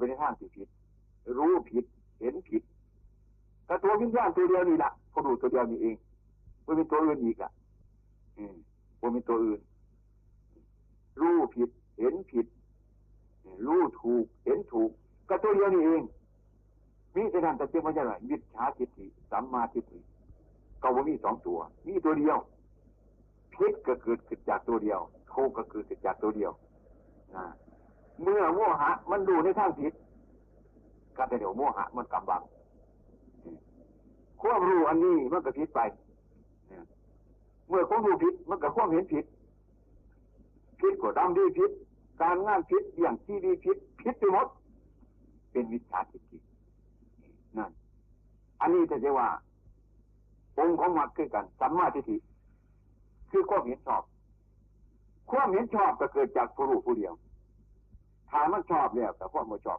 ໃນທາງທີ່ຜິດ, ຮູ້ຜິດ, ເຫັນຜິດ. ກໍຕົວວິນຍານຕົວດຽວນີ້ລະ, ຜູ້ຮູ້ຕົວດຽວນີ້ເອງ, ບໍ່ມີຕົວອື່ນອີກລະ. ເອີ ບໍ່ມີຕົວອື່ນ. ຮູ້ຜິດ, ເຫັນຜິດ, ເອີ ຮູ້ຖືກ, ເຫັນຖືກ, ກໍຕົວດຽວນີ້ເອງ. ມີແຕ່ນັ້ນ, ແຕ່ຈຶ່ງວ່າຈັ່ງໃດ? ມິດສາທິດຖິ, ສຳມາທິດຖິ, ກໍບໍ່ມີສອງຕົວ, ມີຕົວດຽວ. ຜິດກໍເກີດຂຶ້ນຈາກຕົວດຽວ, ຖືກກໍເກີດຂຶ້ນຈາກຕົວດຽວນະ. ເມື່ອໂມຫະມັນຮູ້ໃນທາງຜິດ, ກໍແປວ່າໂມຫະມັນກຳບັງ. ຄວາມຮູ້ອັນນີ້ມັນກໍຜິດໄປ. ເມື່ອຄວາມຮູ້ຜິດ, ມັນກໍຄວາມເຫັນຜິດ. ຜິດກໍດຳດີຜິດ, ການງານຜິດ, ລ້ຽງຊີວິດຜິດ, ຜິດໄປໝົດ, ເປັນມິດສາທິດຖິ. ນັ້ນ ອັນນີ້ກໍຈະວ່າ ອົງຂອງມັກຄືກັນ, ສຳມາທິດຖິ ຄືຄວາມເຫັນຊອບ. ຄວາມເຫັນຊອບກໍເກີດຈາກຜູ້ຮູ້ຜູ້ດຽວ. ຖ້າມັນຊອບແລ້ວ, ກໍຄວາມບໍ່ຊອບ